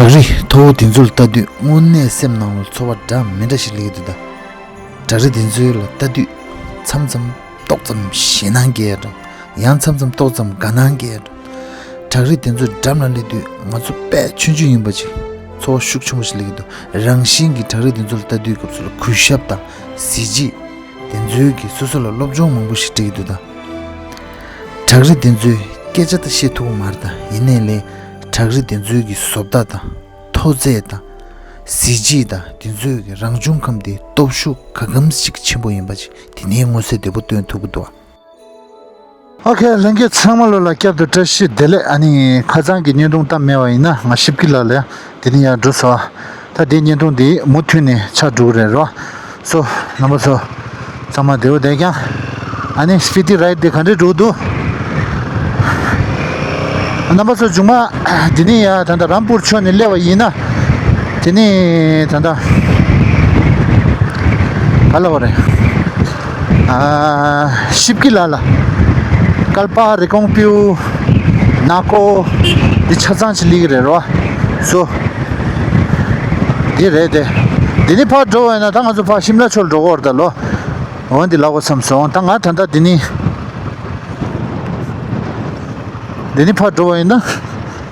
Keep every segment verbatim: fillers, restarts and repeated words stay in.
བྲག་རི་མཐོ་བོ་དེ་ཚོ་ལ་ལྟ་དུས་དངོས་གནས་སེམས་ནང་ལ་ཚོར་བ་འདྲ་མི་འདྲ་ཞིག་སླེབས་ཀྱི་འདུག་ད། བྲག་རི་དེ་ཚོ་ལ་ལྟ་དུས་མཚམས་མཚམས་ཏོག་ཙམ་ཞེད་སྣང་སྐྱེ་ཡ་འདྲ། ཡང་མཚམས་མཚམས་ཏོག་ཙམ་དགའ་སྣང་སྐྱེ་ཡ་འདྲ། བྲག་རི་དེ་ཚོའི་འགྲམ་ལ་སླེབས་དུས་ང་ཚོ་དཔེ་ཆུང་ཆུང་ཡིན་པ་ཅིག་ཚོར་བ་ཤུགས་ཆེན་པོ་ཞིག་སླེབས་ཀྱི་འདུག་རང་བཞིན་གྱིས་བྲག་རི་དེ་ཚོ་ལ་ལྟ་དུས་སྐབས་སུ་ལ་གུས་ཞབས་དང་གཟི་བརྗིད། དེ་ཚོའི་གིས་སོ་སོ་ལ་སློབ་སྦྱོང་མང་པོ་ཞིག་སྤྲད་ཀྱི་འདུག་ད། བྲག་རི་དེ་ཚོའི་སྐད་ཆ་ད་བཤད་ཐུབ་ཀྱི་མ་རེད་ད། ཡིན་ནའི་ལས་བྲག་རི་དེ་ཚོའི་གི་བཟོ་ལྟ་དང་མཐོ་ཚད་དང་གཟི་བརྗིད་དང་དེ་ཚོའི་གི་རང་བྱུང་ཁམས་དེ་སྟོབས་ཤུགས་ག་གམ་ཞིག་ཆེན་པོ་ཡིན་པ་ཅིག་དེ་ནས་མངོན་གསལ་དོད་པོ་སྟོན་ཐུབ་ཀྱི་འདུག་ཨ། ཨོ་ཁེ། ལྷན་རྒྱས་ཚང་མ་ལོ་ལ་བསྐྱར་དུ་བཀྲ་ཤིས་བདེ་ལེགས། ཨ་ནི་ཁ་སང་གི་བརྙན་ཐུང་བཏང་མེད་པ་ཡིན་ན་ང་ཞིབ་ཀི་ལ་ལས་དེ་ནི་ཡར་འགྲོ་སོང་། ད་དེའི་བརྙན་ཐུང་འདི་མུ་མཐུད་ནས་ཆགས་འགྲོ་གི་རེད་རོ། སོ། རྣམ་པ་ཚོ་ཚང་མ་བདེ་པོ་བསྡད་ཀྱང་། ཨ་ནི་སྤི་ཏི་རའེ་ཌི་འདི་ག་འདྲས་འགྲོ་འདུག་རྣམ་པ་ཚོ་མཇུག་མ་འདི་ནི་ཡ་ད་ལྟ་རམ་པུར་ཕྱོགས་ནས་སླེབས་པ་ཡིན་ན། དེ་ནི་ད་ལྟ་ག་ལ་བ་རེད། ཨ། ཤིབ་ཀི་ལ་ལ། ཀལ་པ་རི་ཀོང་པིའུ། ན་ཀོ། འདི་ཆ་ཚང་ཅིག་སླེབས་ཀྱི་རེད་རོ། སོ། འདི་རེད་དེ། འདི་ནི་ཕར་འགྲོ་བ་ཡིན་ན་ད་ང་ཚོ་ཕར་ཤིམ་ལ་ཕྱོགས་འགྲོ་གི་རེད་ད་ལོ། འོ་འདི་ལབ་དགོས་བསམ་སོང་། ད་ང་ད་ལྟ་འདི་ནི། འདི་ནི་ཕར་འགྲོ་བ་ཡིན་ན།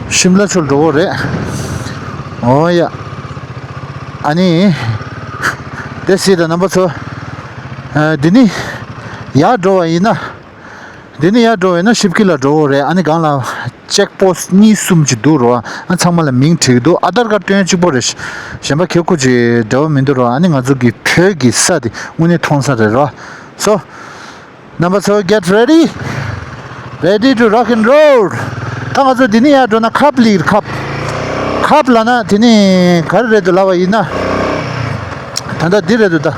ཤིམ་ལ་ཕྱོགས་འགྲོ་གི་རེད། འོ་ཡ། ཨ་ནི། དེ་སྲིད་དང་རྣམ་པ་ཚོ། ཨ། འདི་ནི། ཡར་འགྲོ་བ་ཡིན་ན། འདི་ནི་ཡར་འགྲོ་བ་ཡིན་ན་ཤིབ་ཀི་ལ་འགྲོ་གི་རེད། ཨ་ནི་སྒང་ལ་ཅེག་པོ་སི་ཊི་གཉིས་གསུམ་ཅིག་འདུག་རོ། ཨ། ཚང་མ་ལ་མིང་བྲིས་འདུག་ཨ་དར་ཀར་སྟོན་གཅིག་པོ་རེད། གཞན་པ་ཁེ་ཁུ་ཅིག་འབྲེལ་བ་མི་འདུག་རོ། ཨ་ནི་ང་ཚོ་གི་བོད་ཀྱི་ས་དེ་དངོས་གནས་མཐོང་ས་རེད་རོ། སོ། རྣམ་པ་ཚོ། Get ready. Ready to rock and roll. ད་ང་ཚོ་འདི་ནས་ཡར་འགྲོ་ན་ཁབ་ལིར་ཁབ། ཁབ་ལབ་ན་དེ་ནི་ག་རེ་རེད་འདུག་ལབ་པ་ཡིན་ན། ད་ལྟ་འདི་རེད་འདུག་ད།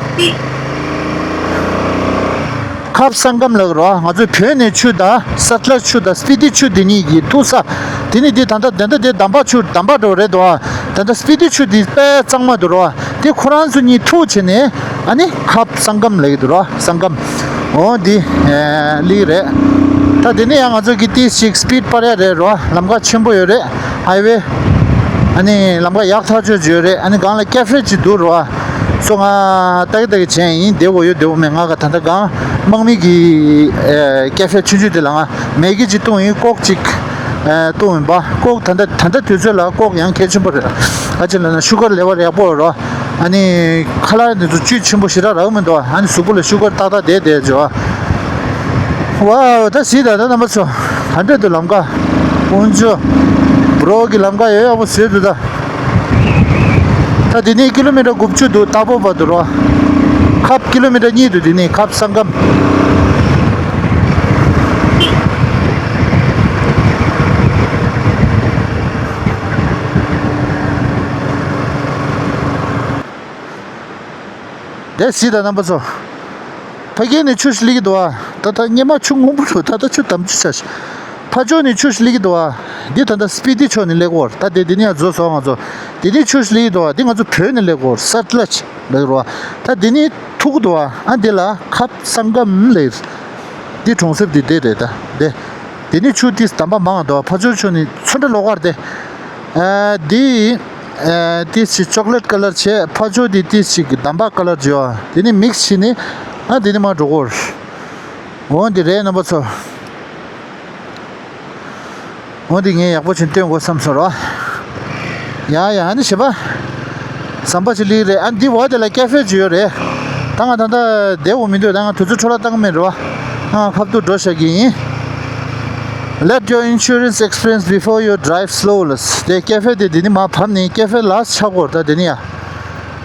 ཁབ་སང་གམ་ལབ་རོ། ང་ཚོ་བོད་ནས་ཆུ་དང་ས་ལ་ཆུ་དང་སྤི་ཏི་ཆུ་འདི་གཉིས་ཀྱི་ཐུག་ས། དེ་ནི་འདི་ད་ལྟ་འདི་འདྲ་འདི་འདམ་པ་ཆུ་འདམ་པ་འགྲོ་རེད་འདུག་ད་ལྟ་སྤི་ཏི་ཆུ་འདི་དཔེ་གཙང་མ་འདུག་རོ། དེ་ཁོ་རང་ཚོ་གཉིས་ཐུག་བྱས་ནས། ཨ་ནི་ཁབ་སང་གམ་ལབ་ཀྱི་འདུག་རོ། སང་གམ། འོ་འདི། ཨེ། ལིག་རེད། ད་དེ་ནས་ཡང་ང་ཚོ་གི་ཏིས་ཅིག་སི་པིཌ་སྤར་ཡ་རེད་རོ། ལམ་ཁ་ཆེན་པོ་ཡོད་རེད། ཧའི་ཝེ། ཨ་ནི་ལམ་ཁ་ཡག་ཐག་ཆོད་ཅིག་ཡོད་རེད། ཨ་ནི་སྒང་ལ་ཀེ་ཧྥེ་ཅིག་འདུག་རོ། སོ་ང་ཏག་ཏག་བྱས་ཡིན། བདེ་བོ་ཡོད་བདེ་བོ་མེད། ང་ག་ད་ལྟ་སྒང་དམག་མི་གི། ཨེ། ཀེ་ཧྥེ་ཆུང་ཆུང་དེ་ལ་ང་མེ་གི་ཅིག་བཏུང་ཡིན། ཀོག་ཅིག་ཨ། བཏུང་ཡིན་པ། ཀོག་ད་ལྟ་ད་ལྟ་དུས་ཚོད་ལ་ཀོག་ཡང་གལ་ཆེན་པོ་རེད། ཨ་ཅེ་ལ་ན་ཤུ་གར་ལེ་ཝལ་ཡག་པོ་རོ། ཨ་ནི་ཁ་ལག་འདི་ཚོ་བཅུད་ཆེན་པོ་ཞེ་དྲག་རག་མི་འདུག་ཨ་ནི་གཟུགས་པོ་ལ་ཤུ་གར་ཏག་ཏག་བསྡད་བསྡད་བྱོས། ཝའོ། ད་གཟིགས་དང་ད་རྣམ་པ་ཚོ། ག་འདྲ་འདུག་ལམ་ཁ། ཀུན་སྤྱོད། བྲོ་གི་ལམ་ཁ་ཡོད། ཡག་པོ་བཟོས་འདུག་ད། ད་འདི་ནས་ཀི་ལོ་མི་ཊར་དགུ་བཅུ་འདུག་ཏ་པོ་བར་དུ་རོ། ཁབ་ཀི་ལོ་མི་ཊར་གཉིས་འདུག་འདི་ནས་ཁབ་སང་གམ། དེ་གཟིགས་དང་རྣམ་པ་ཚོ། ཕ་གི་ནས་ཆུ་ཞིག་སླེབས་ཀྱི་འདུག་ཨ། ད་ལྟ་སྔོན་མ་ཆུ་སྔོན་པོ་འདུག་ད་ལྟ་ཆུ་དམ་ཆུ་ཆགས་ཤག་ཕར་ཕྱོགས་ནས་ཆུ་ཞིག་སླེབས་ཀྱི་འདུག་ཨ། འདི་ད་ལྟ་སྤི་ཏི་ཕྱོགས་ནས་སླེབས་ཀྱི་ཡོད་རེད། ད་དེ་འདི་ནས་ཡར་འཛུལ་སོང་ང་ཚོ། འདི་ནས་ཆུ་ཞིག་སླེབས་ཀྱི་འདུག་ཨ། འདི་ང་ཚོ་བོད་ནས་སླེབས་ཀྱི་ཡོད་རེད། སཊ་ལེཇ་ལབ་ཀྱི་རེད་པ། ད་འདི་ནས་ཐུག་གི་འདུག་ཨ། ཨ་འདི་ལ་ཁབ་སང་གམ་ལབ་ཀྱི་རེད། འདི་གྲོང་གསེབ་འདི་འདི་རེད་ད། འདི། འདི་ནས་ཆུ་ཏིས་འདམ་པ་མང་འདུག་ཕར་ཕྱོགས་ཆུ་ནི་ཚོན་ཁྲ་ལོགས་ཀར་དེ། ཨ་འདི། ཨ་ཏིས་ཅིག་ཅོག་ལེཊ་ཀ་ལར་བྱས། ཕར་ཕྱོགས་འདི་ཏིས་ཅིག་འདམ་པ་ཀ་ལར་བྱས། དེ་ནི་མིག་སི་བྱས་ནས། ཨ་འདི་ནི་མར་འགྲོ་གི་ཡོད་རེད། འོ་འདི་རེད་རྣམ་པ་ཚོ། འོ་འདི་ངས་ཡག་པོ་བྱས་སྟོན་དགོས་བསམ་སོང་རོ། ཡ་ཡ། ཨ་ནི་བྱས་པ། ཟམ་པ་ཅིག་སླེབས་རེད། ཨ་འདི་འོག་དེ་ལ་ཀེ་ཧྥེ་ཅིག་ཡོད་རེད། ད་ང་ད་ལྟ་བསྡད་དགོས་མི་འདུག་ད་ང་དུས་ཚོད་འཕྲོ་བརླག་བཏང་གི་མེད་རེད་པ། ཨ་ཁབ་ཏུ་འགྲོ་བཞག་གི་ཡིན། Let your insurance experience before you drive slow ལ། དེ་ཀེ་ཧྥེ་དེ་འདི་ནི་མར་བབས་ནས་ཀེ་ཧྥེ་ལ་ཆགས་གོ་ད་འདི་ནི་ཡ།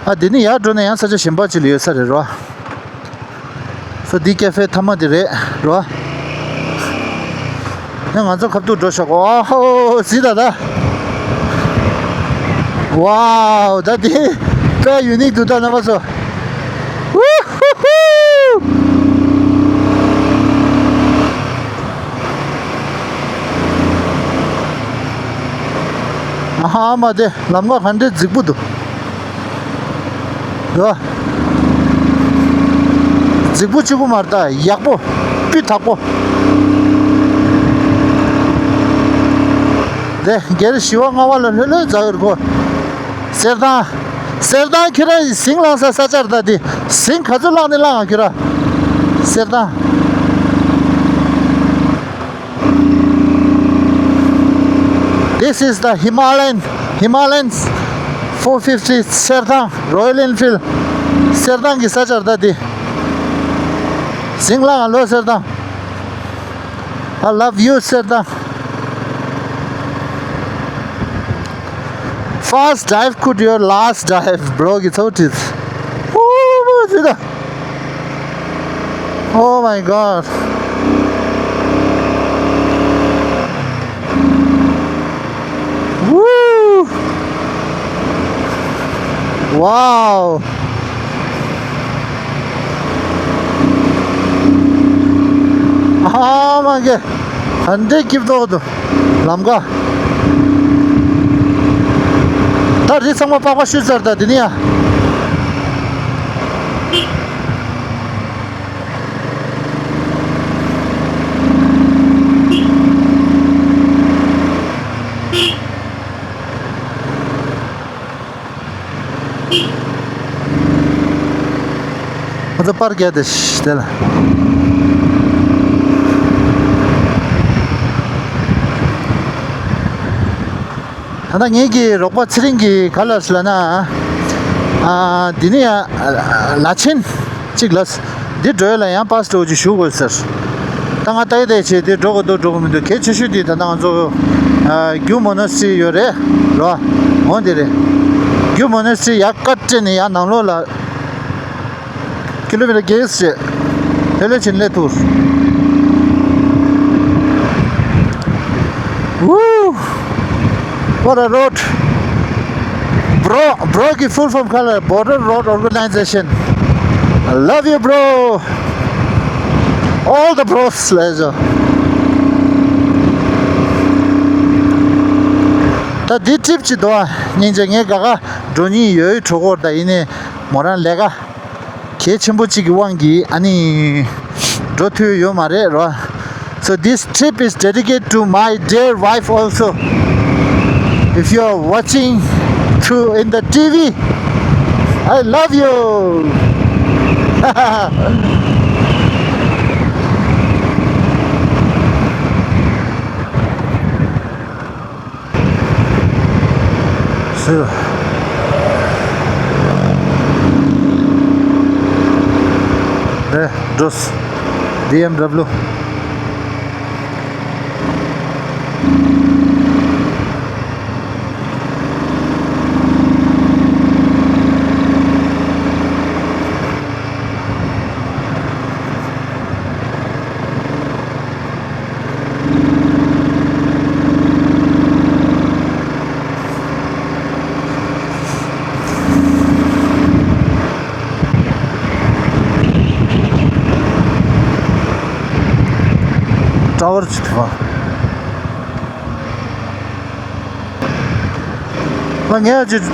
ཨ་འདི་ནི་ཡར་འགྲོ་ན་ཡང་ས་ཆ་གཞན་པ་ཅིག་ལ་ཡོད་ས་རེད་རོ། སོ་འདི་ཀེ་ཧྥེ་མཐའ་མ་དེ་རེད་རོ། ཨ་ང་ཚོ་ཁབ་ཏུ་འགྲོ་བཞག་གོ་ཨ་ཧོ་གཟིགས་དང་ད། ཝའོ། ད་འདི་དཔེ་ཡུ་ནིག་འདུག་ད་རྣམ་པ་ཚོ། ཝུ་ཧུ་ཧུ། ཨ་ཧ། མ་དེ་ལམ་ཁ་ག་འདྲའི་རྫིག་པོ་འདུག་ཡོ། རྫིག་པོ་གཅིག་པུ་མ་རེད་ད། ཡག་པོ། སྤུས་དག་པོ། དེ་སྒེར་བཞི་པ་ལྔ་པ་ལ་ལྷོད་ལྷོད་འཛེག་གི་རེད་ཁོ། གསེར་ཐང་། གསེར་ཐང་ཁྱོད་རང་ཟིང་ལངས་ས་ས་ཆར་ད་དེ། ཟིང་ག་ཚོད་ལངས་ནས་ལངས་ཨ་ཁྱོད་རང་། གསེར་ཐང་། This is the Himalayan, Himalayan four fifty གསེར་ཐང་། Royal Enfield གསེར་ཐང་གི་ས་ཆར་ད་དེ། ཟིང་ལངས་ཨ་ལོ་གསེར་ཐང་། I love you གསེར་ཐང་། First dive could your last dive, bro གི་ཚོགས་བྲིས། ཨོ་མ་ཇི་ད། Oh my God. Woo! Wow. ཨ་མ་གེ། ཧན་དེ་སྐྱིབས་ཏོག་ཏུ། ལམ་ཀ། ད་རི་ཚང་མ་པགས་པ་བཤུས་ཚར་ད་དེ་ནི་ཡ། ང་ཚོ་པར་རྒྱག་དེ་ཤི་དེ་ལ། ད་ལྟ་ངེད་ཀྱི་རོགས་པ་ཚེ་རིང་གིས་ག་ལབ་ལབ་ན། ཨ། འདི་ནི་ཡ། ལ་ཆེན་གཅིག་ལ། འདི་འགྲོ་ཡ་ལ་ཡང་པ་སི་ཊོ་ཅིག་ཞུ་དགོས་ཟེར། ད་ང་ལྟ་ཡི་ལྟ་ཡི་བྱས་དེ་འགྲོ་དགོས་འདུག་འགྲོ་དགོས་མི་འདུག་གལ་ཆེ་ཤོས་དེ་ད་ལྟ་ང་ཚོ། ཨ། རྒྱུ་མོ་ན་སི་ཡོད་རེད་རོ། འོ་དེ་རེད། རྒྱུ་མོ་ན་སི་ཡ་ཀ་སྤྲད་ནས་ཡ་ནང་ལོགས་ལ། ཀི་ལོ་མི་ཊར་བརྒྱད་ཅུ། དེ་ལས་ཕྱིན་སླེབས་ཐུབ། Woo! What a road! Bro, bro གི་full form ག་ལ། Border Road Organization. I love you, bro. All the bros ལ་ཟེར། ད་འདི་ཊིབ་ཅིག་འདུག་ཨ། སྙིང་རྗེ། ངས་ག་ག་འགྲོ་སྙིང་ཡོད་གྲོགས་སྐོར་ད་ཡིན་ནའི་མོ་རང་ལས་ཀ་གལ་ཆེན་པོ་གཅིག་གི་དབང་གིས་ཨ་ནི་འགྲོ་ཐུབ་ཡོད་མ་རེད་རོ། So this trip is dedicated to my dear wife also. If you are watching through in the T V, I love you. ལས་འགྲོ། བི་ཨེམ་ཌབ་ལུ། ཊ་ཝར་ཅིག་ཐུབ་པ། ང་ངས་ཅིག་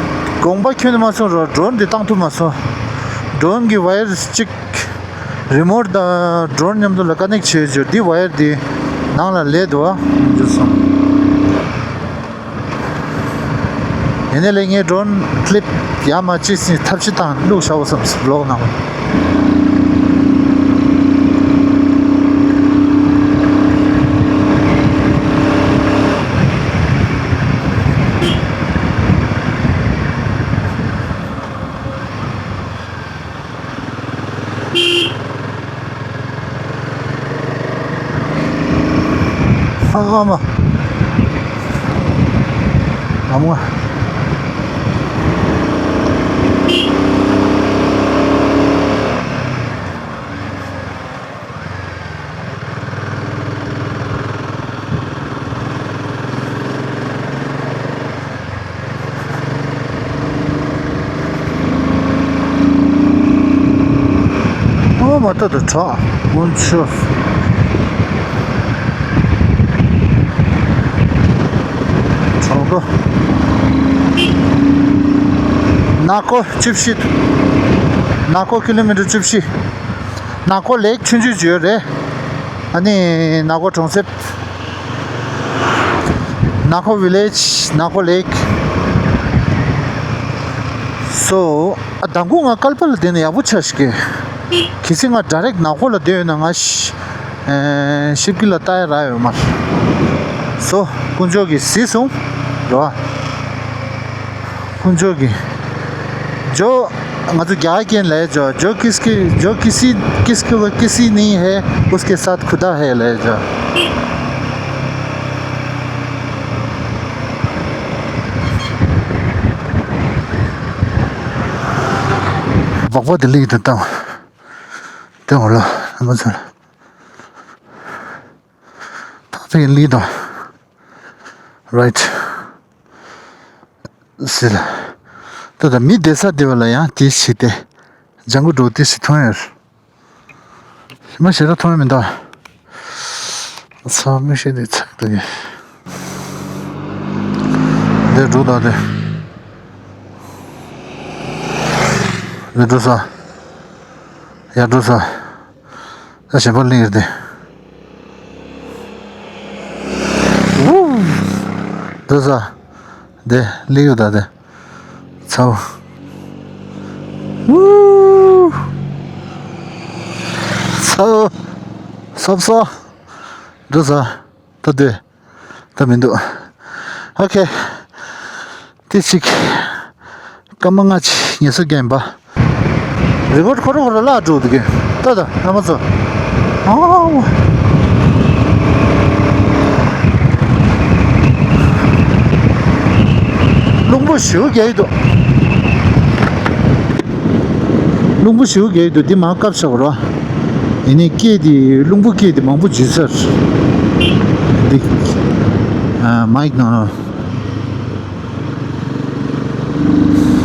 དགོངས་པ་ཁྱོན་ནས་མ་ཚོམ་རོ། ཌོ་རོན་འདི་བཏང་ཐུབ་མ་སོང་། ཌོ་རོན་གྱི་ཝ་ཡར་གཅིག་རི་མོཊ་དང་ཌོ་རོན་མཉམ་དུ་ལ་ཀ་ནེག་བྱས་ཡོད། འདི་ཝ་ཡར་འདི་ནང་ལ་ལས་འདུག་ཨ། འཇུ་སོང་། ཡིན་ནའི་ལས་ངས་ཌོ་རོན་ཀི་ལིབ་ཡར་མར་ཅིག་སྲིད་ཐབས་ཤེས་དང་བླུགས་བཞག་པ་བསམ་སྲིད་བློག་ནང་ལ། ཨ་མ། ཨ་མ། ཨོ་མ་ཏོ་ཏོ་བྲག་སྔོན་ཆུ། བྲག་རྡོ། ནག་ཁོ་བཅུ་བཞི། ནག་ཁོ་ཀི་ལོ་མི་ཊར་བཅུ་བཞི། ནག་ཁོ་ལེག་ཆུང་ཆུང་ཅིག་ཡོད་རེད། ཨ་ནི་ནག་ཁོ་གྲོང་གསེབ། ནག་ཁོ་ཝི་ལེཇ། ནག་ཁོ་ལེག། སོ། ཨ་མདང་དགོང་ང་སྐལ་པ་ལ་བསྡད་ན་ཡག་པོ་ཆགས་ཤིག་གི། གལ་སྲིད་ང་ཌའི་རེག་ནག་པོ་ལ་བསྡད་ཡོད་ན་ང་ཤི་ཨེ་ཤིབ་ཀི་ལ་ལྟ་ཡ་རག་ཡོད་མ་རེད། སོ། དཀོན་མཆོག་གིས་གཟིགས་སོང་། རེད་བ། དཀོན་མཆོག་གིས། जो ང་ཚོ་རྒྱ་སྐད་ལ་जो जो किसकी जो किसी किसको किसी नहीं है उसके साथ खुदा है ले जो སྦག་སྦག་དེ་ལིག་དེ་བཏང་། དེ་འོ་ལ་ཨ་མ་ཚོ་ལ། ཐག་ཚིག་ལི་དང་། རའིཊ། ཟེར། ད་ལྟ་མི་བསྡད་ས་དེ་བ་ལ་ཡང་དེ་ཞིག་སྟེ། ལྗང་གུ་འགྲོ་དེ་ཞིག་མཐོང་ཡོད། ཞི་མ་ཞེ་དྲག་མཐོང་ཡོད་མི་འདུག་ཚ་མི་ཤེས་དེ་ཚ་དེ། འདི་འགྲོ་ད་དེ། འདི་འགྲོ་ས། ཡར་འགྲོ་ས། ད་གཞན་པ་གླིང་རེད་དེ། ཝུ། འགྲོ་ས། དེ་གླིང་རེད་ད་དེ། ཚ་བོ། ཝུ། ཚ་བོ། སོབ་སོ། འགྲོ་ས། ད་དེ། ད་མི་འདུག་ཨོ་ཁེ། དེ་ཞིག་སྐར་མ་ལྔ་ཅིག་ངལ་གསོ་རྒྱག་ཡིན་པ། རི་ཀོར་ཁོ་རང་ཁོ་རང་བརླག་འགྲོ་འདུག་གི། ད་ད་ཨ་མ་ཚོ། ཨའོ། རླུང་བུ་ཞེ་པོ་རྒྱག་གི་འདུག་རླུང་བུ་ཞེ་པོ་རྒྱག་གི་འདུག་འདི་མར་བཀབ་བཞག་རོ། ཡིན་ནའི་སྐད་དེ་རླུང་བུ་སྐད་དེ་མང་པོ་འཇུ་ཚར། འདི། ཨ་མའིག་ནང་།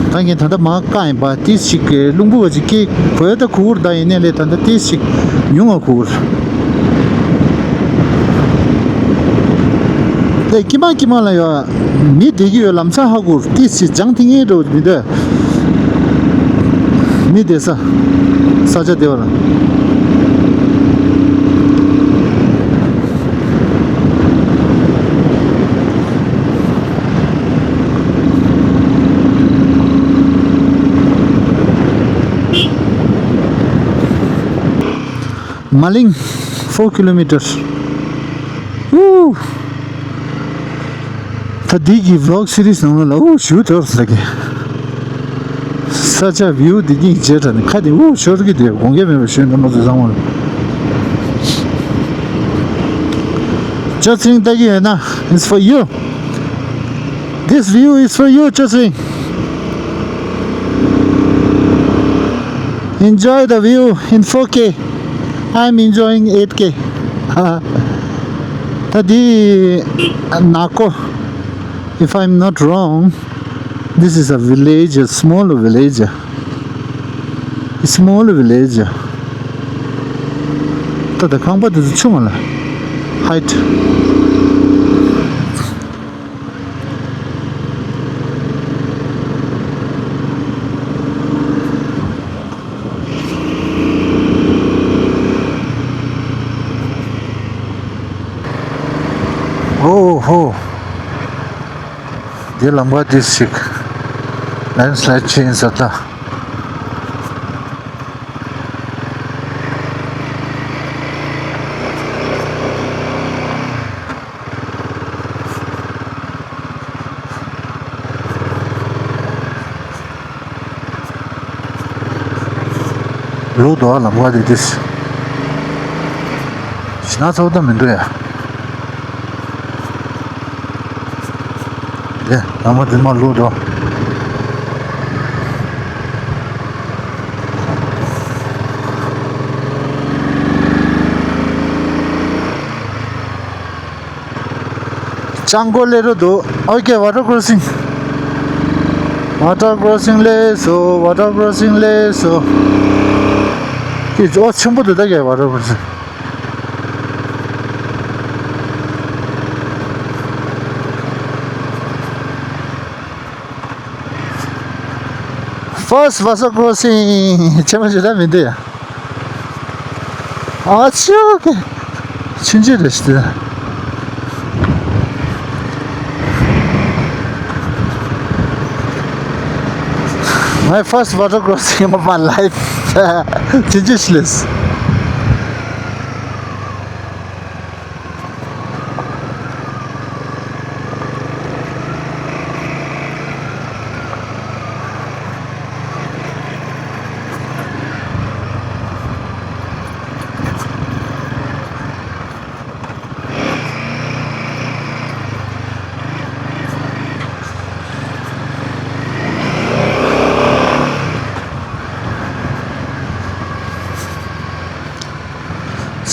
ད་ངས་ད་ལྟ་མར་བཀག་ཡིན་པ་ཏིས་ཞིག་གི་རླུང་བུ་བ་ཅིག་སྐད་གོ་ཡ་ད་གུ་གུར་ད་ཡིན་ནའི་ལས་ད་ལྟ་ཏིས་ཞིག་ཉུང་བ་གུ་གུར། ལས་ཀྱི་མ་ཀྱི་མ་ལ་ཡོད། མི་བསྡད་ཀྱི་ཡོད་ལམ་སང་ཧ་གོ་ཏི་སི་ལྗང་ཐིང་ངེ་འགྲོ་མི་འདོད། མི་བསྡད་ས། ས་ཆ་བདེ་བ་ལ། མ་གླིང་ཕོར་ཀི་ལོ་མི་ཊར། ཨུ། ད་འདི་གི་ཝི་ལོག་སི་རིས་ནང་ལ་ཨུ་ཞུ་ཐོར་ཟེར་གི། ས་ཆ་བིའུ་འདི་གཉིས་རྗེས་དྲ་ནི་ཁ་དེ་ཨུ་ཤོར་གི་དེ་དགོངས་འགལ་མེད་པར་ཞུས་ན་མ་ཚོ་བཟང་བ་ལ། ཅོ་ཚིང་ལྟ་གི་ཡོད་ན། It's for you. This view is for you, Chosing. Enjoy the view in four K. I'm enjoying eight K. ད་འདི་ནག་ཀོ། If I'm not wrong, this is a village, a small village. A small village. ད་ད་ཁང་པ་འདི་ཚོ་ཆུང་བ་ལ། Height. ཨོ་ཧོ། འདི་ལམ་ཁ་འདི་ཞིག་ལེན་སི་ལའིད་ཆེན་ས་ད། ལུག་འདུག་ལམ་ཁ་དེ་དེ། ཞི་ན་ཚོགས་ད་མི་འདུག་ཡ། དེ་ལམ་ཁ་དེ་མ་ལུག་འདུག་ཅང་གོ་ལེ་རུ་འདུག་ཨོ་ཀེ། Water crossing. Water crossing ལེ་སོ། Water crossing ལེ་སོ། ཀི་ཨོ་ཆེན་པོ་འདུག་ད་ཀེ། Water crossing. First water crossing. ཆེན་པོ་ཞིག་ད་མི་འདུག་ཡ། ཨ་ཅོ་ཀེ། ཆུང་ཆུང་རེད་ཤི། My first water crossing of my life. Changes list.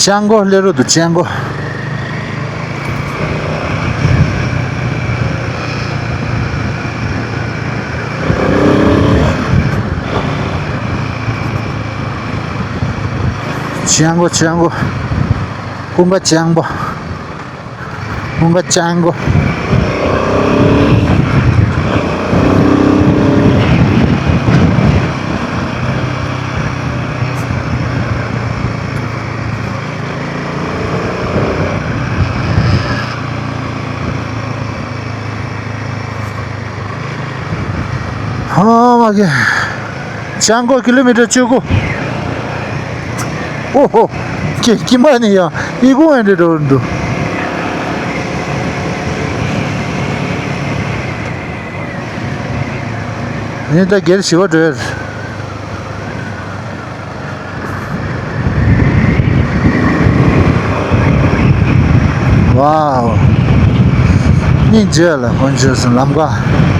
ཅང་གོ་སླེབས་རོགས་འདུག་ཅང་གོ། ཅང་གོ་ཅང་གོ། ཀུན་དགའ་ཅང་གོ། ཀུན་དགའ་ཅང་གོ། ཨ་མ་གི། ཅང་གོ་ཀི་ལོ་མི་ཊར་བཅུ་དགུ། ཨོ་ཧོ། ཀི་ཀི་མ་ནི་ཡ། ཨི་ཀུ་ཨེ་འདྲ་འགྲོ་འདུག་ངས་ད་སྒེར་ཞི་བ་འགྲོ་ཡ། Wow. སྙིང་རྗེ་ལ་ཧོན་ཆོས་སུ་ལམ་ཀ།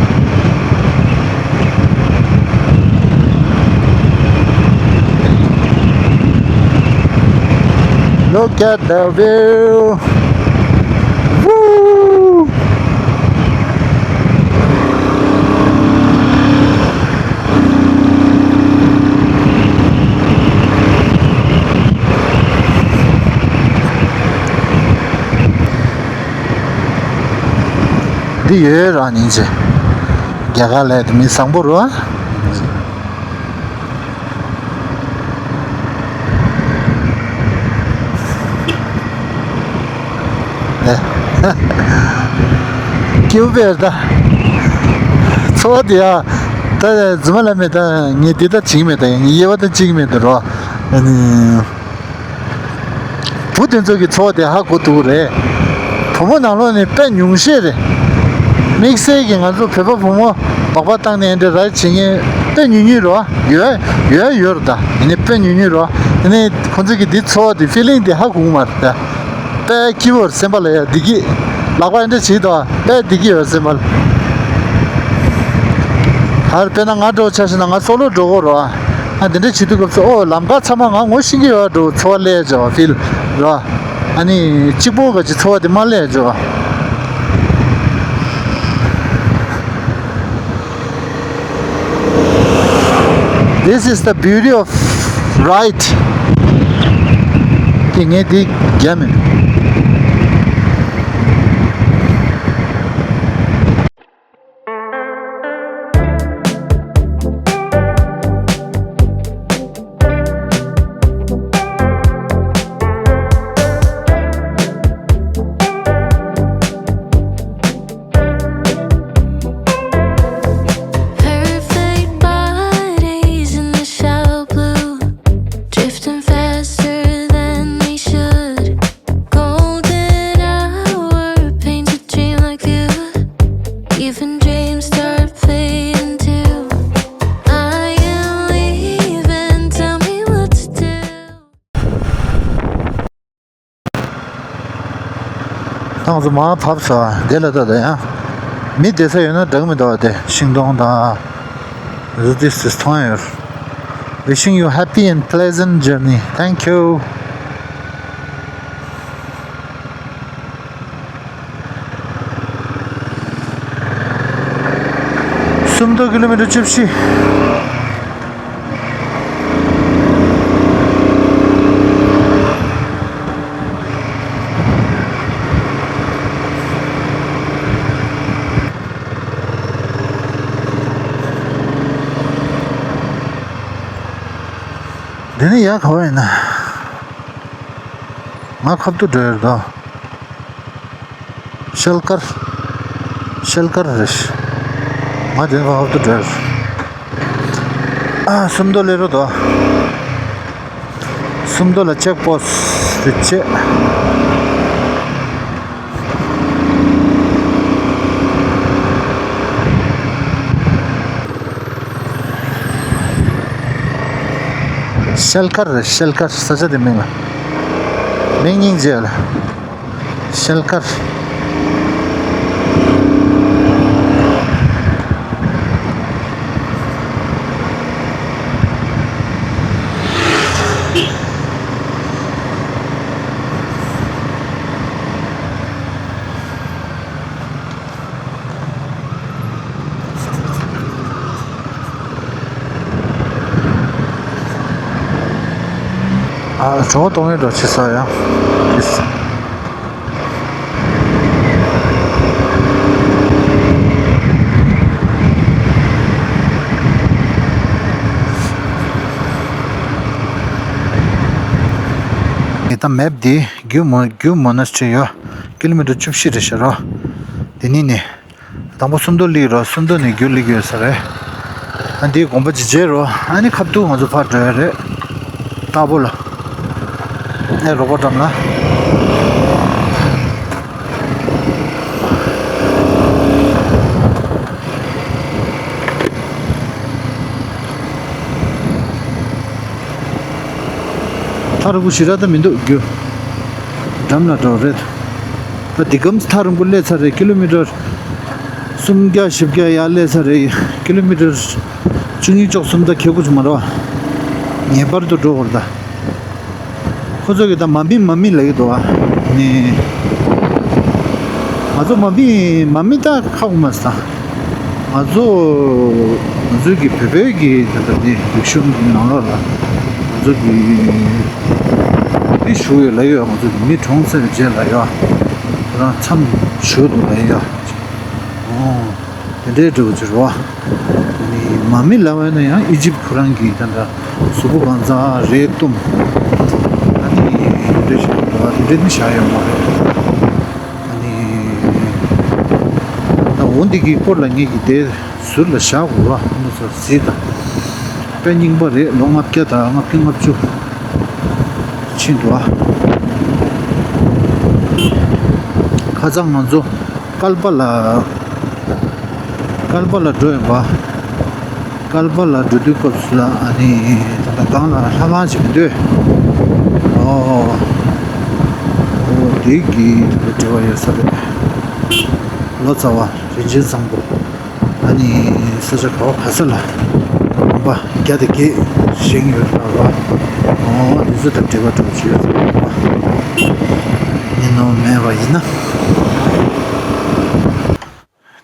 Look at the view. Woo! འདི་ཡོད་ར་ཉིན་ཅེ། རྒྱ་གར་ལས་དེ་མི་བཟང་པོ་རུ་ཨ། སྐྱིད་པོ་བས་ད། ཚོར་བ་དེ་ཡ། ད་རྫུན་མ་ལབ་མེད་ད་ངས་འདི་ལྟ་བྱེད་ཀྱི་མེད་ད་ངས་དབྱེ་བ་ད་བྱེད་ཀྱི་མེད་ད་རོ། ཨ་ནི། བུ་དེ་ཚོ་གི་ཚོར་བ་དེ་ཧ་གོ་ཐུབ་ཀྱི་རེད། བུ་མོ་ནང་ལོགས་ནས་དཔེ་ཉུང་ཤས་རེད། དམིགས་བསལ་གྱི་ང་ཚོ་བོད་པ་བུ་མོ་སྦག་སྦག་བཏང་ནས་འདྲ་ར་བྱེད་མཁན་དཔེ་ཉུང་ཉུང་རོ། ཡོད་ཡོད་ཡོད་རེད་ད། ཡིན་ནའི་དཔེ་ཉུང་ཉུང་རོ། ཡིན་ནའི་ཁོང་ཚོ་གི་འདི་ཚོར་བ་དེ་ཕི་ལིང་དེ་ཧ་གོ་གི་མ་རེད་ད། དཔེ་སྐྱིད་པོ་རེད་སེམས་པ་ལ་ཡ་བདེ་སྐྱིད། ལག་པ་འདྲ་བྱེད་དོ་དཔེ་བདེ་སྐྱིད་ཡོད་སེམས་པ་ལ། ད་དཔེར་ན་ང་འགྲོ་ཆ་བཞག་ན་ང་སོ་ལོ་འགྲོ་གོ་རོ། ཨ་འདི་འདྲ་བྱེད་དུས་སྐབས་སུ་ཨོ་ལམ་ཁ་ཚང་མ་ང་ངོ་ཤེས་ཀྱི་ཡོད་འགྲོ་ཚོར་བ་སླེབས་བྱ་བ་ཕིལ་རོ། ཨ་ནི་གཅིག་པོ་ག་ཅི་ཚོར་བ་དེ་མ་སླེབས་བྱ་བ། This is the beauty of ride. དེ་ངས་དེ་རྒྱ་མིན། Perfect bodies in the shallow blue, drifting faster than they should. Golden hour, paint a dream like you. Even dreams start fading too. I am leaving, tell me what to do. ཏང་ཙུ་མ་ཕབ་ས་དེ་ལ་ད་ད་ཡང་མི་བསྡད་ས་ཡོད་ན་འགྲིག་མི་འདུག་བ། དེ་ཤིང་སྡོང་དང་། This is ཐང་ཡོད། Wishing you happy and pleasant journey. Thank you. སུམ་སྟོང་ཀི་ལོ་མི་ཊར་བཅུ་བཞི། འདི་ནི་ཡག་ག་བ་ཡིན་ན། ང་ཁབ་ཏུ་འགྲོ་ཡོད་དོ། ཤེལ་དཀར། ཤེལ་དཀར་རེད། ང་དེ་ཁབ་ཏུ་འགྲོ་ཡོད། ཨ། སུམ་མདོ་སླེབས་རོགས་དོ། སུམ་མདོ་ལ་ཅེག་པོ་སི་ཊི་དེ་བྱས། ཤེལ་དཀར་རེད། ཤེལ་དཀར་ས་ཆ་དེ་མིང་ལ། མིང་སྙིང་རྗེ་ལ། ཤེལ་དཀར། ཨ། གྲོད་ཁོག་ལྟོགས་ངན་འདྲ་བྱེད་ས་ཡང་། ད་མེབ་འདི་རྒྱུ་མོ་རྒྱུ་མོ་ན་སྤྲད་ཡོད། ཀི་ལོ་མི་ཊར་བཅུ་བཞི་རེད་ཤག་རོ། དེ་ནས་ནི། དང་པོ་སུམ་མདོ་སླེབས་རོ། སུམ་མདོ་ནས་རྒྱུ་སླེབས་ཡོད་ས་རེད། ཨ། འདིའི་དགོན་པ་ཅིག་མཇལ་རོ། ཨ་ནི་ཁ་ཐུག་ང་ཚོ་ཕར་འགྲོ་ཡ་རེད། རྟ་ཕོ་ལ། ཨེ། རོགས་པ་འགྲམ་ལ། ཐག་རིང་པོ་ཞེ་དྲག་ད་མི་འདུག་རྒྱུ་འགྲམ་ལ་འགྲོ་རེད། ད་འདི་གམ་ཐག་རིང་པོ་སླེབས་ཚར་རེད། ཀི་ལོ་མི་ཊར་སུམ་བརྒྱ་བཞི་བརྒྱ་ཡར་སླེབས་ཚར་རེད། ཀི་ལོ་མི་ཊར་བཅུ་གཉིས་བཅུ་གསུམ་ད་ཁེ་གོ་ཆུ་མ་རོ། ངེས་པར་དུ་འགྲོ་དགོས་རེད་ད། ཁོ་ཚོ་གིས་ད་མ་མི་མ་མི་ལབ་ཀྱི་འདུག་ཨ་ནི། ང་ཚོ་མ་མི་མ་མི་ད་ཁག་པོ་མ་ཟ། ང་ཚོ་ང་ཚོའི་གི་བོད་པའི་གི་ད་ལྟ་འདི་རིག་གཞུང་གི་ནང་ལོགས་ལ་ང་ཚོ་གི་མི་བཞུགས་ཡོད་ལབ་ཡོད། ང་ཚོ་གི་མི་གྲོངས་ཚར་རྗེས་ལ་ཡོད། ཁོ་རང་མཚམས་བཞུགས་འདུག་ལབ་ཡོད། ཨོ། དེ་འདྲའི་འདྲ་བོ་ཅིག་རེད་བ། ཨ་ནི་མ་མི་ལབ་པ་ཡིན་ན་ཡང་ཨི་ཇིབ་ཁོ་རང་གི་ད་ལྟ་གཟུགས་པོ་གང་ཚང་རས་གཏུམ། ཨ་ནི་དེ་འདྲ་ཞིག་རེད་བ། དེ་འདྲ་ནི་བཞག་ཡོད་མ་རེད། ཨ་ནི་ད་འོ་འདི་གི་སྐོར་ལ་ངེད་ཀྱིས་དེ་ཟུར་ལ་བཞག་དགོས་བ། ཨ་ནི་ཚོ་གཟིགས་དང་། དཔེ་རྙིང་པ་རེད། ལོ་ལྔ་བརྒྱ་དང་ལྔ་བརྒྱ་ལྔ་བཅུ་ཕྱིན་འདུག་བ། ཁ་སང་ང་ཚོ་བསྐལ་པ་ལ། བསྐལ་པ་ལ་འགྲོ་ཡིན་པ། བསྐལ་པ་ལ་འགྲོ་དུས་སྐབས་སུ་ལ་ཨ་ནི་ད་ལྟ་སྒང་ལ་ལྷ་ཁང་ཞིག་མི་འདུག་ཨོ། ཨོ་དེ་གི་ད་ལྟ་འབྲེལ་བ་ཡོད་ས་རེད། ལོ་ཙཱ་བ་རིན་ཆེན་བཟང་པོ། ཨ་ནི་ས་ཆ་ག་བ་ག་ས་ལ་དགོན་པ་བརྒྱ་དང་བརྒྱད་བཞེངས་ཡོད་ལ་བ། ཨོ་དེ་ཚོ་དང་འབྲེལ་བ་འགྲོ་བྱེད་ཡོད་ས་རེད་བ། ཡིན་ནོ་མེད་པ་ཡིན་ན།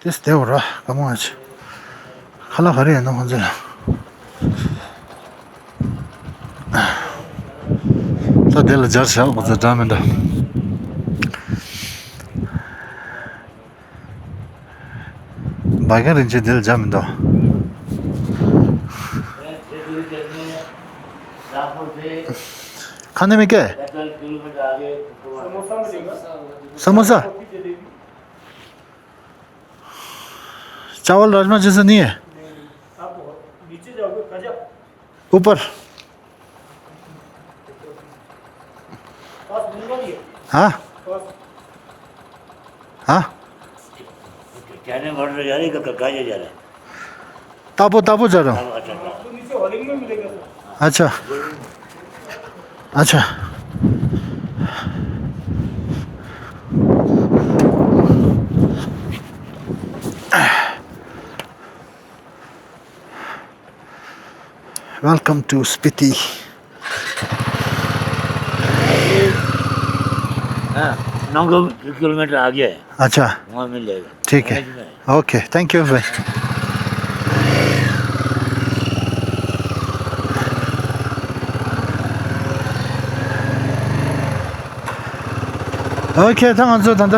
དེ་སྟེ་འོ་ར་ག་མོ་ང་ཆེ། ཁ་ལག་ག་རེ་ཡོད་ན་ཁོང་ཚོ་ལ། ད་དེ་ལ་སྦྱར་བཞག་ཁོང་ཚོ་འདྲ་མི་འདྲ། བ་ག་རིན་ཆེན་དེ་ལ་སྦྱར་མི་འདུག खाने में क्या है? समोसा। चावल राजमा जैसा नहीं है? आप नीचे जाओगे, गजब। ऊपर। पास मिल रही है। हाँ। पास। हाँ। कहने बढ़ रहे जा रहे, ग-, ग-, गाजे जा रहे। तापो, तापो जा रहा हूँ। अच्छा, अच्छा। तो नीचे हॉलिंग में मिलेगा सर। अच्छा। अच्छा। Welcome to Spiti. हाँ, नौ किलोमीटर आगे है। अच्छा। वहाँ मिलेगा। ठीक है। ओके, थैंक यू भाई। ཨོ་ཁེ། ད་ང་ཚོ་ད་ལྟ་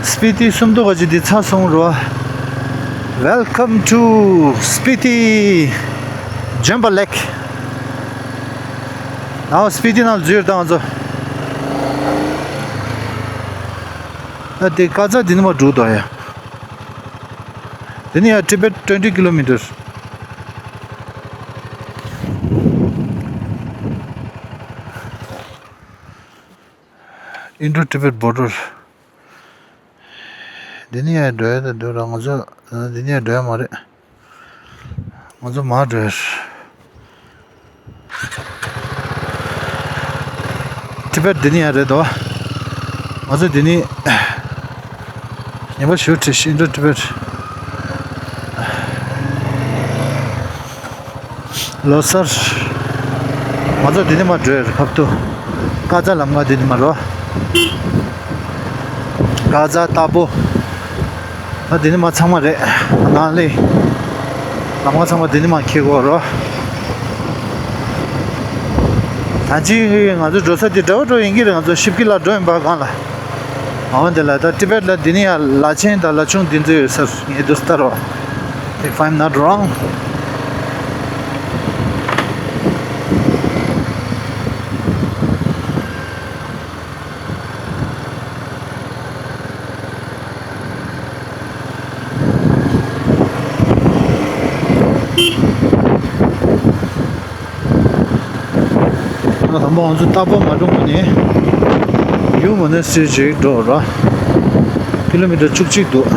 སྤི་ཏི་སུམ་མདོ་ག་ཅི་འདི་ཚར་སོང་རོ། Welcome to Spiti Jamba Lake. ཨའོ་སྤི་ཏི་ནང་འཛུལ་ད་ང་ཚོ། ཨ་དེ་ཀ་ཙ་འདི་ནས་མར་འགྲོ་དོ་ཡ། དེ་ནས་ཡ་Tibet twenty kilometers. Indo Tibet border། འདི་ནས་ཡར་འགྲོ་ཡ་ད་འདུག་ར། ང་ཚོ་འདི་ནས་ཡར་འགྲོ་ཡ་མ་རེད། ང་ཚོ་མར་འགྲོ་ཡ་རེད། ཊི་བེཊ་འདི་ནས་ཡར་རེད་དོ། ང་ཚོ་འདི་ནས་ཉིན་པ་ཞུ་ཁྲིད། Indo Tibet། ལོ་སར། ང་ཚོ་འདི་ནས་མར་འགྲོ་ཡ་རེད། ཁབ་ཏུ་ཀ་ཛ་ལམ་ཁ་འདི་ནས་མར་རོ། ཀ་ཛ་ཏ་པོ། ད་འདི་ནས་མར་ཚང་མ་རེད། ནང་ལས་ལམ་ཁ་ཚང་མ་འདི་ནས་མར་འཁྱེར་དགོས་རོ། ད་ཅི་ང་ཚོ་འགྲོ་ས་འདི་འདྲ་བོ་འགྲོ་ཡིན་གྱི་རེད། ང་ཚོ་ཤིབ་ཀི་ལ་འགྲོ་ཡིན་པ་གང་ལ། འོ་འདི་ལ་ད་ཊི་བེཊ་ལ་འདི་ནས་ཡར་ལ་ཆེན་དང་ལ་ཆུང་འདི་ཚོ་ཡོད་ས་རེད། ངས་འདུག་ལྟ་རོགས། If I'm not wrong། ད་དང་པོ་ང་ཚོ་ཏ་པོ་མ་འགྲོ་ནས་གུ་མོ་ན་སི་རི་ཅིག་འགྲོ་ར། ཀི་ལོ་མི་ཊར་བཅུ་གཅིག་འདུག་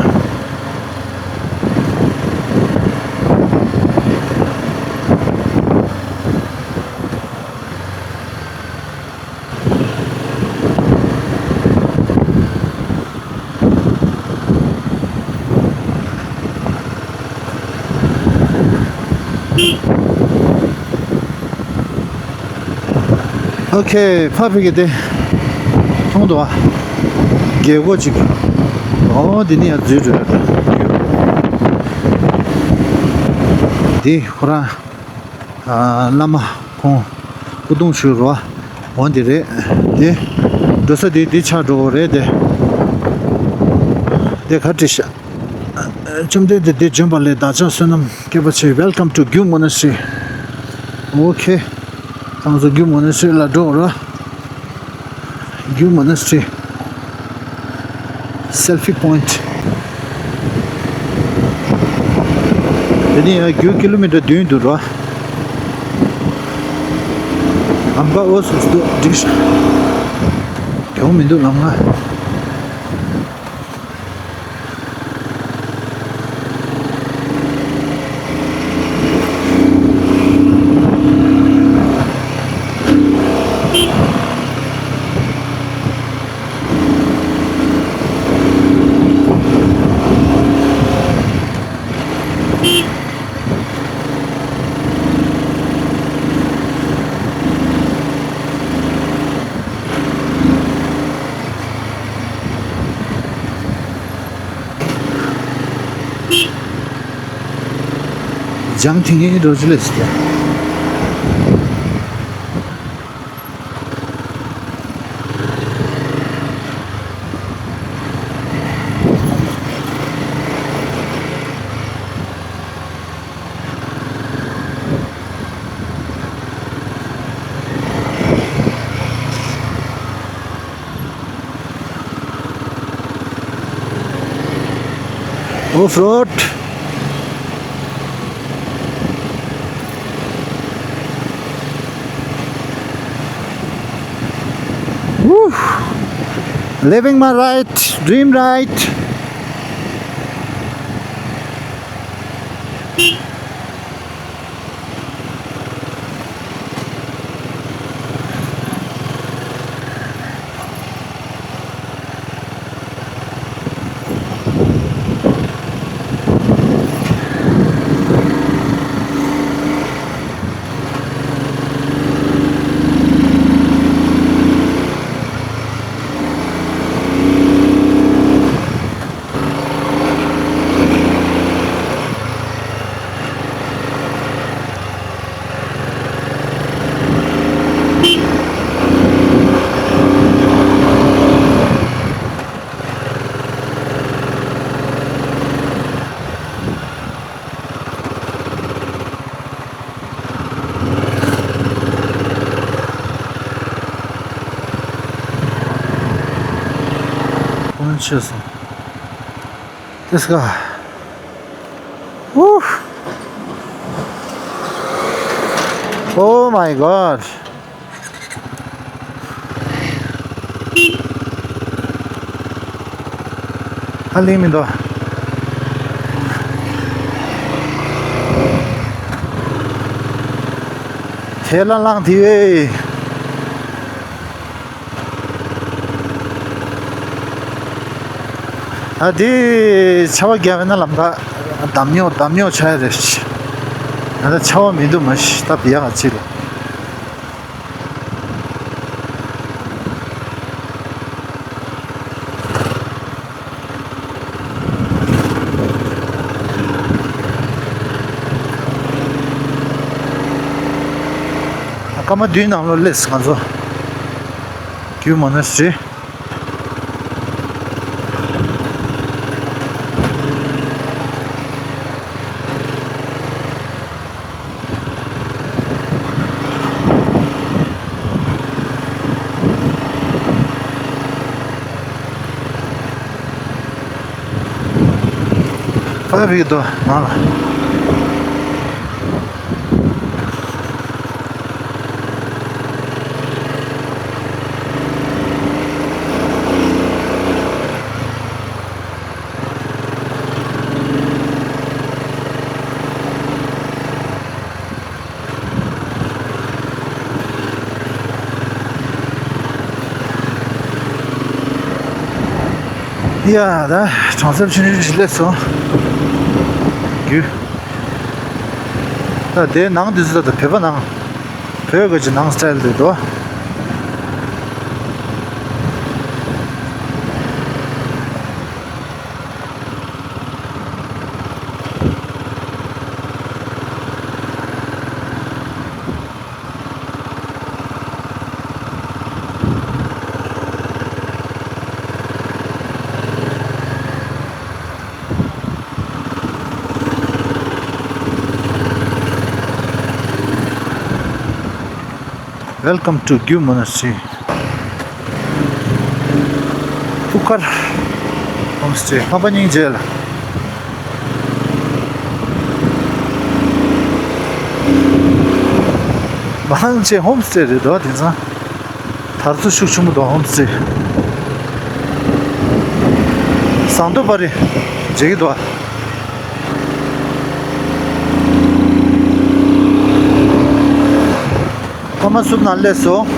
ཨོ་ཁེ། ཕ་ཕི་གེ་དེ་མཐོང་འདུག་ཨ། རྒྱལ་སྒོ་ཅིག་ཨོ་འདི་ནི་ཡང་འཛུལ་འགྲོ་ཡ་འདི་ཁོ་རང་། ཨ། བླ་མ་ཁོང་སྐུ་གདུང་ཞུ་རོ། འོ་འདི་རེད། དེ་འགྲོ་ས་དེ་དེ་ཆགས་འགྲོ་གི་རེད་དེ། དེ་ག་བྲིས་ཤག་བཅོམ་ལྡན་འདས་འདིར་བྱོན་པ་ལས་བདག་ཅག་བསོད་ནམས་བསྐལ་པ་ཕྱིར། Welcome to Gyum Monastery། ཨོ་ཁེ། ད་ང་ཚོ་གུ་མོ་ན་སི་རི་ལ་འགྲོ་ར། གུ་མོ་ན་སི་རི། སེལ་ཕི་པོ་ཡིན་ཊི། དེ་ནས་ཡང་རྒྱུ་ཀི་ལོ་མི་ཊར་བདུན་འདུག་ར། ལམ་ཁ་འོ་སོ་སོ་འདུག་འགྲིག་ཤག་གྱོང་མི་འདུག་ལམ་ཁ། ལྗང་ཐིང་ངེ་འགྲོ་ཅི་ལེ་སི་ཀྱ། Off road. Woo! Living my right, dream right. Let's go. Woo! Oh my God. གླིང་མི་འདུག་ཁས་ལ་ལངས་དེ་བས། ད་དེ་ཆར་པ་བརྒྱབ་ན་ལམ་ཁ་འདམ་ཉོག་འདམ་ཉོག་ཆགས་ཡ་རེད། ད་ཆར་པ་མི་འདུག་མ་གཞི་ད་བི་ཡ་ག་ཅི་རེད། སྐར་མ་བདུན་ནང་ལོགས་སླེབས་ང་ཚོ་རྒྱུད་མོ་ན་སི་ཊི། ཕ་གི་དོ་ནང་ལ། ཡ་ད་གྲོང་གསེབ་ཆུང་ཆུང་ཞིག་སླེབས་སོང་། རྒྱུ། ད་དེའི་ནང་དུ་ཚུད་ད་བོད་པ་ནང་། བོད་ཀྱི་ནང་སི་ཊལ་དུ་འདུག Welcome to Gyu Monastery. ཐུགས་ཁར་ཧོམ་སི་ཊེ་ལྷམ་པ་སྙིང་རྗེ་ལ། མང་ཆེ་ཧོམ་སི་ཊེ་རེད་དོ། དེང་སང་དར་སྲོལ་ཤུགས་ཆེན་པོ་འདུག་ཧོམ་སི་ཊེ། ཟངས་མདོག་དཔལ་རི་མཇལ་གྱི་འདུག་ཨ། ཕ་མ་སུབ་ན་སླེབས་སོང་།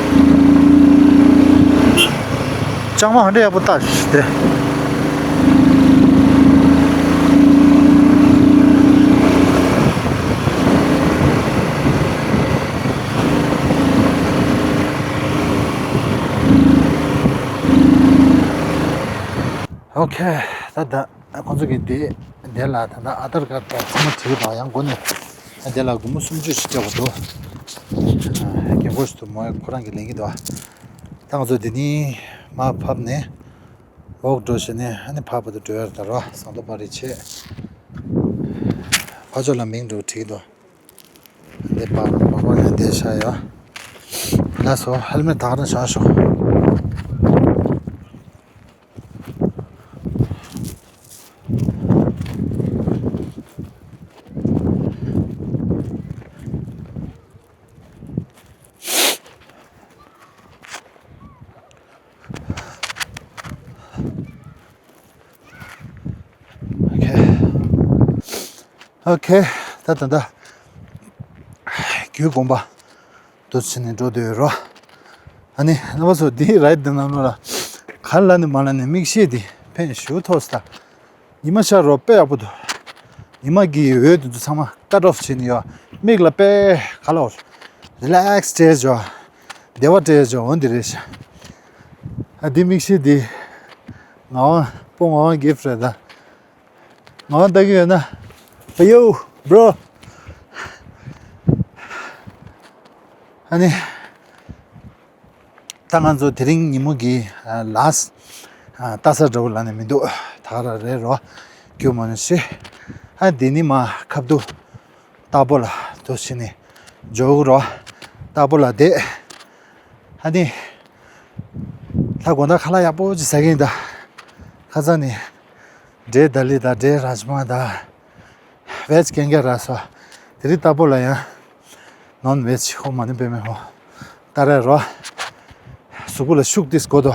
ལྕང་མ་ཧ་འདྲ་ཡག་པོ་བཏགས་ཤིག་སྟེ། ཨོ་ཁེ། ད་ད་ཁོང་ཚོ་གི་དེ་དེ་ལ་ད་ད་ཨ་དར་ཀར་ད་ཚང་མ་བྲིས་པ་ཡང་སྒོ་ནས་ཨ་དེ་ལ་སྒོར་མོ་སུམ་ཅུ་ཞིག་སྤྲད་པ་འདུག་རྒན་གོག་ཞིག་འདུག་མོ་ཁོ་རང་གི་ལེན་གྱི་འདུག་ད་ང་ཚོ་འདི་ནས་མར་ཕབ་ནས་ཝོག་འགྲོ་བྱས་ནས་ཨ་ནི་ཕར་བར་དུ་འགྲོ་ཡ་རེད། ད་རོ་ཟངས་མདོག་དཔལ་རི་བྱས། ཕར་ཕྱོགས་ལ་མིང་འདྲ་བོ་བྲིས་འདུག་འདི་པར་པར་པར་ནས་འདི་བཞག་ཡོད། ལགས་སོ། ཧེལ་མེ་ཊི་ད་ག་རང་བཞག་ཤོག་ཨོ་ཁེ། ཨོ་ཁེ། ད་ད་ད། རྒྱུའི་དགོན་པ་འདུ་ཕྱིན་ནས་འགྲོ་འདོད་རོ། ཨ་ནི་རྣམ་པ་ཚོ་འདིའི་རའི་ཌི་འདི་ནང་ལོགས་ལ་ག་ལ་ནི་མ་ལ་ནི་མིག་ཤེལ་འདི་ཕན་ཞུ་ཐོག་སྟ། ཉི་མ་ཤར་རོ་དཔེ་ཡག་པོ་འདུག་ཉི་མ་གི་འོད་དེ་ཚོ་ཚང་མ་ཀཊ་ཨོཕ་བྱས་ནས་ཡོད། མིག་ལ་དཔེ་ག་ལ་འོ། རི་ལེག་སི་སྤྲད་འཇོག་བདེ་བ་སྤྲད་འཇོག་འོ་འདི་རེད་ཤག་ཨ་འདི་མིག་ཤེལ་འདི་ངག་དབང་སྤོ་ངག་དབང་གི་ཕི་རེད་ད། ངག་དབང་ལྟ་གི་ཡོད་ན། ཧ་ཡོ་བྷྲོ། ཨ་ནི། ད་ང་ཚོ་དེ་རིང་ཉིན་མོ་གི་ལཱ་སི་ལྟ་ས་འདྲ་བོ་ལ་ནི་མི་འདུག་ད་ག་རང་རེད་རོ། རྒྱུ་མ་ནི་ཤི། ཨ་འདི་ནི་མ་ཁབ་ཏུ་རྟ་པོ་ལ་དུ་ཕྱིན་ནས་འཇོག་རོ། རྟ་པོ་ལ་བསྡད། ཨ་ནི། ལྷ་དགོང་དག་ཁ་ལག་ཡག་པོ་ཅིག་ཟ་གི་ཡིན་ད། ཁ་སང་ནི། འབྲས་དཱ་ལི་དང་འབྲས་རཱཇ་མ་དང་། བེཇ་ཀེང་ཀ་ར་སོགས། དེ་རིང་རྟ་པོ་ལ་ཡང་། ནོན་བེཇ་ཧོ་མ་ནི་པེ་མེ་ཧོ། ད་རེ་རོ། གཟུགས་པོ་ལ་ཤུགས་ཏིས་དགོས་དོ།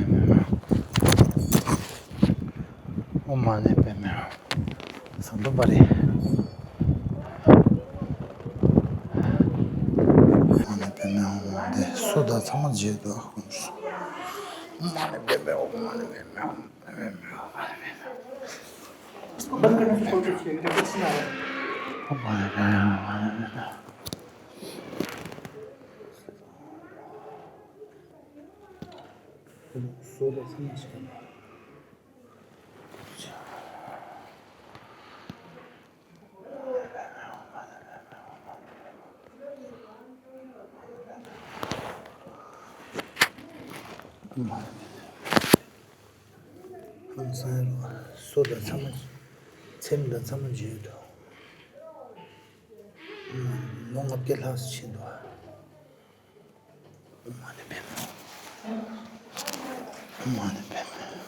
ནི་པདྨེ་ཧཱུྃ། ཨོཾ་མ་ཎི་པདྨེ་ཧཱུྃ། ཟངས་མདོག་དཔལ་རི། ཨོཾ་མ་ཎི་པདྨེ་ཧཱུྃ། འདི་སོ་དང་ཚང་མ་བརྗེད་འདུག་ཨོཾ་མ་ཎི་པདྨེ་ཧཱུྃ། ཨོཾ་མ་ཎི་པདྨེ་ཧཱུྃ། ཧང་སང་རོ། སོ་དང་ཚང་མ། ཚེམས་དང་ཚང་མ་བརྗེད་འདུག་ལོ་ལྔ་བརྒྱ་ལྷག་ཙམ་ཕྱིན་འདུག་ཨོཾ་མ་ཎི་པདྨེ་ཧཱུྃ། ཨོཾ་མ་ཎི་པདྨེ་ཧཱུྃ།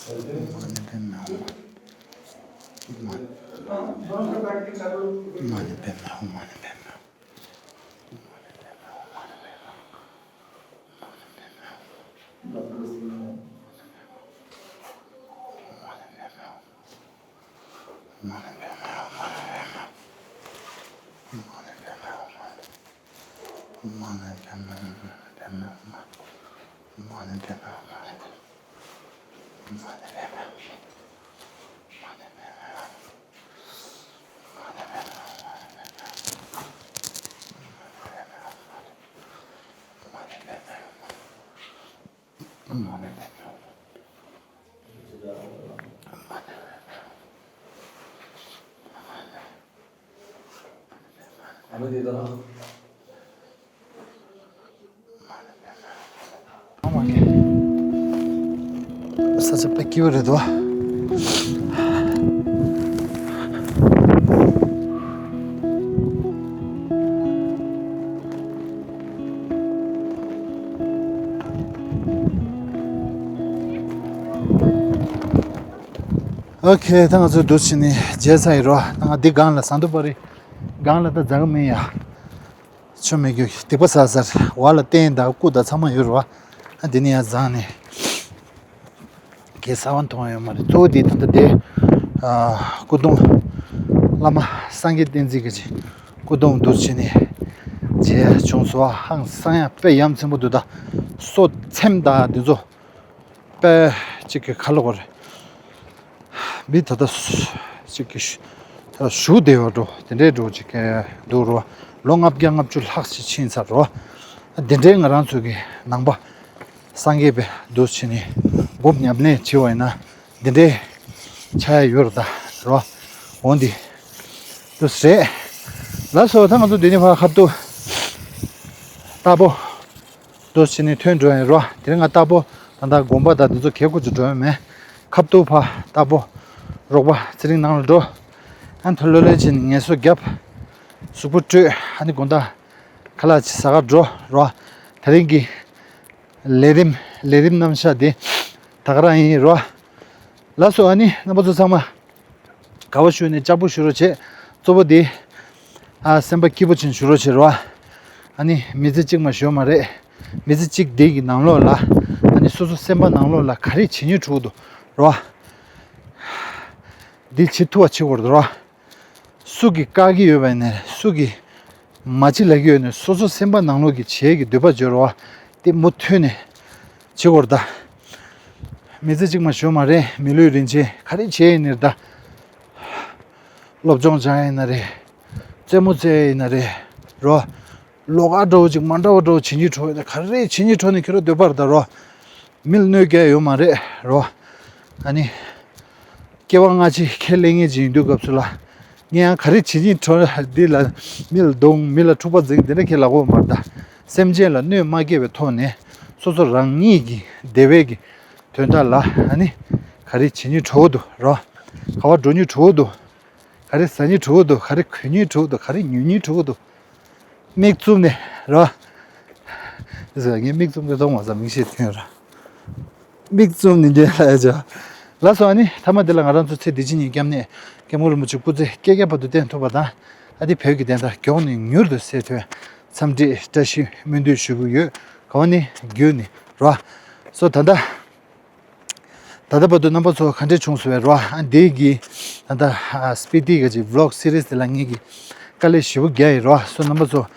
ཨོཾ་མ་ཎི་པདྨེ་ཧཱུྃ། ཨོཾ་མ་ཎི་པདྨེ་ཧཱུྃ། ཨོཾ་མ་ཎི་པདྨེ་ཧཱུྃ། ས་ཆ་དཔེ་སྐྱིད་པོ་རེད་དོ། ཨོ་ཁེ། ད་ང་ཚོ་འདུག་བྱས་ནས་མཇལ་ཚར་ཡིན་རོ། ད་ང་འདི་སྒང་ལ་ཟ་འདུག་པ་རེད། སྒང་ལ་ད་འཛག་གི་མིན་ཡ། ཆུ་མི་རྒྱུ་སྡིག་པ་བསགས་ས་རེད། བ་ལ་སྟན་དང་སྐུ་དང་ཚང་མ་ཡོད་རེད་བ། ཨ་འདི་ནས་ཡར་འཛེགས་ནས་གས་ཟ་བ་མཐོང་ཡོད་མ་རེད། གཙོ་བོ་འདི་ད་ལྟ་དེ་ཨ་སྐུ་གདུང་བླ་མ་སངས་རྒྱས་བསྟན་འཛིན་གྱི་སྐུ་གདུང་འདུག་བྱས་ནས་མཇལ་བྱུང་སོང་། ཧང་སང་ཡ་དཔེ་ཡ་མཚན་པོ་འདུག་ད་སོ་ཚེམ་དང་འདི་ཚོ་དཔེ་གཅིག་གི་ཁ་ལོ་གོ་རེད། མི་ད་ལྟ་གཅིག་གི་ད་བཞུགས་བསྡད་ཡོད་འགྲོ། དེ་འདྲའི་འགྲོ་གཅིག་གི་འདུག་རོ། ལོ་ལྔ་བརྒྱ་ལྔ་བཅུ་ལྷག་ཞིག་ཕྱིན་ཚར་རོ། དེ་འདྲའི་ང་རང་ཚོ་གི་ནང་པ་སངས་རྒྱས་པའི་འདུག་བྱས་ནས་སྒོམ་ཉམས་ལེན་བྱེད་པ་ཡིན་ན་དེ་འདྲའི་ཆགས་ཡ་ཡོད་རེད་ད་རོ། འོན་ཏེ་འདུག་རེད། ལགས་སོ། ད་ང་ཚོ་འདི་ནས་ཕར་ཁ་ཐུག་རྟ་ཕོ་འདུག་བྱས་ནས་ཐོན་འགྲོ་ཡིན་རོ། དེ་རིང་ང་རྟ་ཕོ་ད་ལྟ་དགོན་པ་དང་འདི་ཚོ་གད་ཁུ་ཚོ་འགྲོ་ཡ་མེད། ཁ་ཐུག་ཕར་རྟ་ཕོ་རོགས་པ་ཚེ་རིང་ནང་ལ་འགྲོ། ཨ་ནི་ཐོ་ལོ་ལོ་བྱས་ནས་ངལ་གསོ་རྒྱབ། གཟུགས་པོ་བཀྲུས། ཨ་ནི་དགོང་དག་ཁ་ལག་ཅིག་ཟ་གར་འགྲོ་རོ། དེ་རིང་གི་ལས་རིམ་ལས་རིམ་རྣམ་གཞག་འདི་ད་ག་རང་ཡིན་རོ། ལགས་སོ། ཨ་ནི་རྣམ་པ་ཚོ་ཚང་མ། དགའ་བ་ཞུ་ནས་ལྕགས་པོ་ཞུ་རོགས་བྱེད། གཙོ་བོ་དེ། ཨ་སེམས་པ་སྐྱིད་པོ་ཅན་ཞུ་རོགས་བྱེད་རོ། ཨ་ནི་མི་ཚེ་གཅིག་མ་ཞོ་མ་རེད། མི་ཚེ་གཅིག་དེ་གི་ནང་ལོགས་ལ། ཨ་ནི་སོ་སོ་སེམས་པ་ནང་ལོགས་ལ་ག་རེ་བྱེད་སྙིང་བྲོ་འདུག་རོ། འདི་བྱེད་ཐུབ་པ་བྱེད་དགོས་རེད་རོ། སུ་གིས་བཀག་གི་ཡོད་པ་ཡིན་ན་རེད། སུ་གིས་མ་བྱེད་ལབ་ཀྱི་ཡོད་ན་རེད། སོ་སོ་སེམས་པ་ནང་ལོགས་ཀྱི་བྱེད་ཀྱི་འདོད་པ་བརྗོད་རོ། དེ་མུ་མཐུད་ནས་བྱེད་དགོས་རེད་ད། མི་ཚེ་གཅིག་མ་ཞོ་མ་རེད། མི་ལུས་རིན་ཆེན། ག་རེ་བྱས་ཡིན་ནའི་ད། སློབ་སྦྱོང་སྦྱང་ཡིན་ན་རེད། རྩེད་མོ་རྩེ་ཡིན་ན་རེད་རོ། ལོགས་ཀ་འདྲ་བོ་ཅིག་མ་འདྲ་བ་འདྲ་བོ་བྱེད་སྙིང་བྲོ་ཡིན་ན། ག་རེ་བྱེད་སྙིང་བྲོ་ནས་ཁྱོད་རང་འདོད་པ་རེད་ད་རོ། མི་ལ་གནོད་སྐྱེལ་ཡོད་མ་རེད་རོ། ཨ་ནི། སྐྱེ་བ་སྔ་ཕྱི་ཁས་ལེན་མཁན་ཅིག་ཡིན་དུས་སྐབས་སུ་ལ། ངས་ཡང་ག་རེ་བྱེད་སྙིང་བྲོ་འདི་ལ། མི་ལ་རྡུང་། མི་ལ་འཁྲུག་པ་འཛིང་། འདི་འདྲ་ཁས་ལབ་ཀྱི་ཡོད་མ་རེད་ད། སེམས་ཅན་ལ་གནོད་མ་སྐྱེལ་བའི་ཐོག་ནས་སོ་སོ་རང་ཉིད་ཀྱི་བདེ་བའི་གི་དོན་དག་ལ། ཨ་ནི་ག་རེ་བྱེད་སྙིང་བྲོ་འདུག་རོ། ག་པར་འགྲོ་སྙིང་བྲོ་འདུག་ག་རེ་ཟ་སྙིང་བྲོ་འདུག་ག་རེ་གོན་སྙིང་བྲོ་འདུག་ག་རེ་ཉོ་སྙིང་བྲོ་འདུག་མིག་བཙུམ་ནས་རོ། ཟེར་ངས་མིག་བཙུམ་གྱི་མཐོང་མ་ས་མིག་ཤེས་ཐོན་ར། མིག་བཙུམ་ནས་འདྲེན་ལ་ཡ་ཅོ། ལགས་སོ། ཨ་ནི་མཐའ་མ་འདི་ལ་ང་རང་ཚོ་ཚེ་འདི་ཕྱི་གཉིས་སྐྱབས་གནས་སྐྱབས་མགོན་རིན་པོ་ཆེ་སྐུ་ཚེ་བསྐལ་བརྒྱའི་བར་དུ་བརྟན་ཐུབ་པ་དང་། ཨ་ནི་བོད་ཀྱི་བདེན་མཐའ་མགྱོགས་ནས་མྱུར་དུ་གསལ་ཐོན་འཚམས་འདྲི་བཀྲ་ཤིས་སྨོན་འདུན་ཞུ་གི་ཡོད། ག་བ་ནི་བརྒྱུད་ནས་རོ། སོ་ད་ལྟ། ད་ལྟ་བར་དུ་རྣམ་པ་ཚོ་ག་འདྲས་བྱུང་སོང་བས་རོ། ཨ་འདི་གི་ད་ལྟ་ཨ་སྤི་ཏི་ག་ཅིག་vlog series དེ་ལ་ངེད་ཀྱི་དཀའ་ལས་ཞེ་པོ་རྒྱག་ཡིན་རོ། སོ་རྣམ་པ་ཚོ་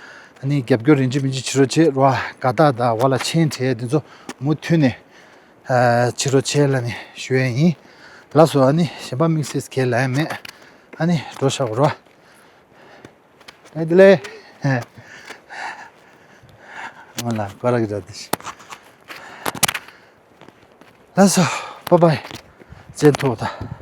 ཨ་ནི་རྒྱབ་སྐྱོར་ཡིན་གཅིག་མིན་གཅིག་བྱེད་རོགས་བྱེད་རོ། དགའ་རྟགས་དང་བ་ལ་མཆན་སྤྲད་དེ་ཚོ་མུ་མཐུད་ནས་ཨ་བྱེད་རོགས་བྱེད་ལབ་ནས་ཞུ་ཡས་ཡིན། ལགས་སོ། ཨ་ནི་གཞན་པ་དམིགས་བསལ་གང་ཡང་ལབ་ཡ་མེད། ཨ་ནི་འགྲོ་བཞག་རོ། ཨ་དེ་ལས། ང་ལ་ཀ་ར་གི་ར་དེ་ཤི། ལགས་སོ། bye bye། བཙན་ཐོག་ད།